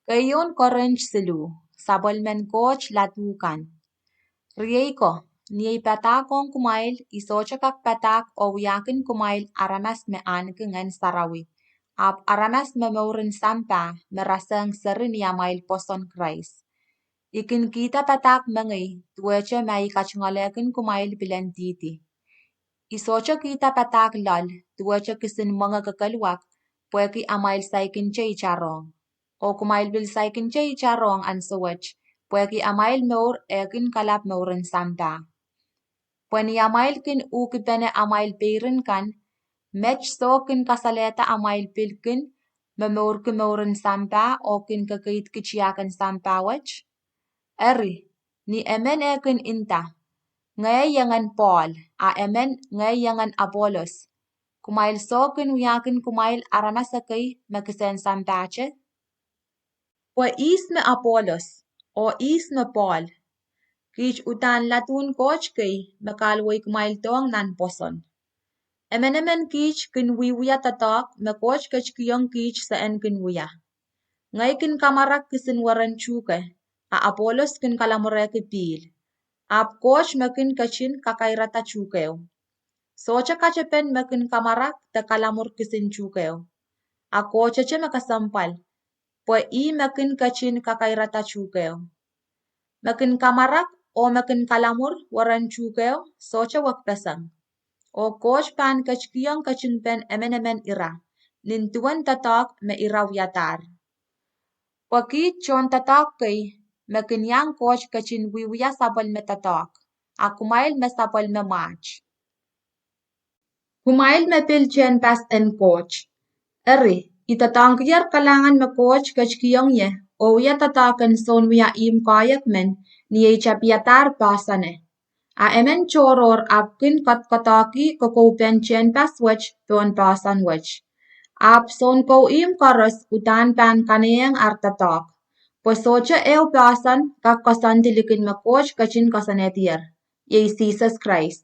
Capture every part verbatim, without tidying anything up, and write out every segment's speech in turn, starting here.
Keieun Korint siluh. Sapwellimen Koht ladu kan. Riei ko, ni ei padahk ong kumwail, I sohte kak padahk oh wiahkin kumwail aramas me ahneki Ngehn Sarawi, ahpw aramas me mouren sampah me rasehng seri ni amwail pwoson Krais. I kin kihda padahk mengei, duwehte ma I katungoalehkin kumwail pilen dihdi. I sohte kihda padahk loal, duwehte kisin mwenge kekeluwak, pwehki amwail saikinte itarong. Oh kumwail pil saikinte itarong ansou wet, pwehki amwail mour e kin kalap mouren sampah. Pwe ni amwail kin uhkipene amwail peirin kan, met soh kin kasalehda amwail pil kin momourki mouren sampah oh kin kekeidki tiahk en sampah wet? Eri, ni emen e kin nda, Ngehi iengen Pohl, a emen, Ngehi iengen Apolos, kumwail soh kin wiahkin kumwail aramas ekei me kisehn sampahte? Pwe ihs me Apolos, oh ihs me Pohl? Kiht uhdahn ladun koht kei me kahluwei kumwail dohng nan pwoson. Emenemen kiht kin wiewia doadoahk me Koht ketikihong kiht se en kin wia. Ngehi kin kamwarak kisin weren tuhke, a Apolos kin kalamwurehki pihl. Ahpw Koht me kin ketin kakairada tuhkeo. Sohte katepen me kin kamwarak de kalamwur kisin tuhkeo, a Kohtete me kesempwal, pwe ih me kin ketin kakairada tuhkeo. Me kin kamwarak oh me kin kalamwur weren tuhkeo sohte wekpeseng. Oh Koht pahn ketikihong ketingpen emenemen ira, nin duwen doadoahk me ira wiadahr. Pwe kiht tohndoadoahk kei, me kin iang Koht ketin wiewia sapwellime doadoahk, a kumwail me sapwellime mwaht. Kumwail me pil tehnpas en Koht. Eri, I doadoahngkier kalahngan me Koht ketikihong ie, oh wia doadoahk en sounwia ihmw koahiek men, ni ei tapihadahr poahsoane. A emen tohrohr ahpw kin koadokoadoahki kokoupen tehnpas wet pohn poahsoan wet. Ahpw sounkou ihmw koaros uhdahn pahn kanaieng ar doadoahk. Pwe sohte ehu poahsoan kak koasoandi likin me Koht ketin koasoanehdier, iei Sises Krais.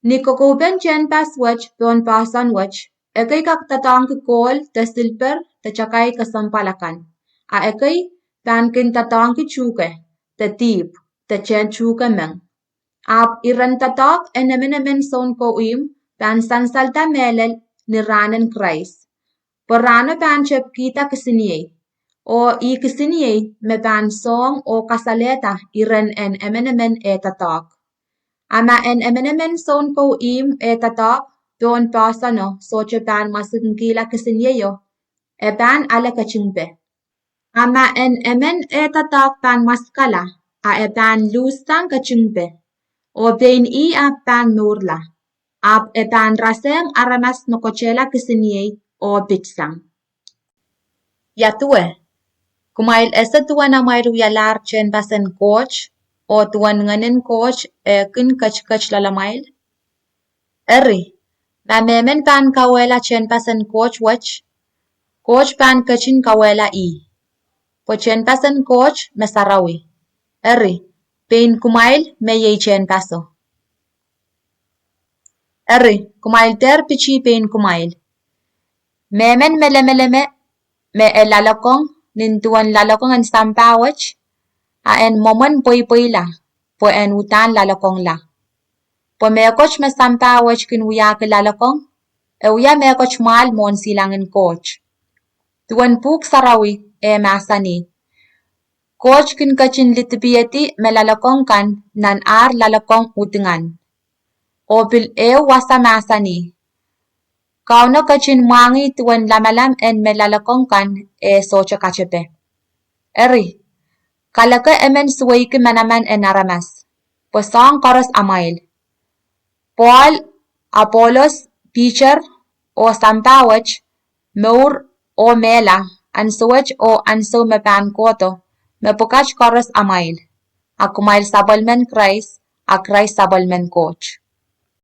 Ni kokoupen tehnpas wet pohn poahsoan wet, ekei kak doadoahngki kohl de silper de takai kesempwal akan, a ekei pahn kin doadoahngki tuhke, de dihp, de tehn tuhke meng. Ahpw iren doadoahk en emenemen sounkou ihmw pahn sansalda mehlel ni rahnen Krais. Pwe rahno pahn tepkihda kisiniei, oh ih kisiniei me pahn soahng oh kasalehda iren en emenemen eh doadoahk. A ma en emenemen sounkou ihmw eh doadoahk pohn poahsoano sohte pahn mwasikkihla kisin ieio, e pahn ale ketingpe. A ma en emen eh doadoahk pahn mwasikala, a e pahn luhssang ketingpe, oh pein ih ahpw pahn mourla, ahpw e pahn rasehng aramas me kotehla kisiniei oh pitsang. Ia duwe, kumwail ese duwen amwail wialahr tehnpas en Koht, oh duwen Ngehnen Koht eh kin ketiket loalamwail? Eri, ma mehmen pahn kauwehla tehnpas en Koht wet, Koht pahn ketin kauwehla ih. Pwe tehnpas en Koht me sarawi. Eri, pein kumwail me iei tehnpaso. Eri, kumwail dehr piti pein kumwail. Mehmen me lemeleme me e loalokong nin duwen loalokong en sampah wet, a en mwomwen pweipweila, pwe en uhdahn loalokongla. Pwe mehkot me sampah wet kin wiahki loalokong, e wia mehkot mwahl mwohn silangin Koht. Duwen Pwuhk Sarawi eh mahsanih, Koht kin ketin lidipiedi me loalokong kan nan ar loalokong udingan. Oh pil ehu wasa mahsanih, Kauno ketin mwahngih duwen lamalam en me loalokong kan eh sohte katepe. Eri, kaleke emen suweiki manaman en aramas, pwe soahng koaros amwail. Pohl, Apolos, Piter, oh sampah wet, mour, oh mehla, ansou wet oh ansou me pahn kohdo, mepwukat koaros amwail. A kumwail sapwellimen Krais, a Krais sapwellimen Koht.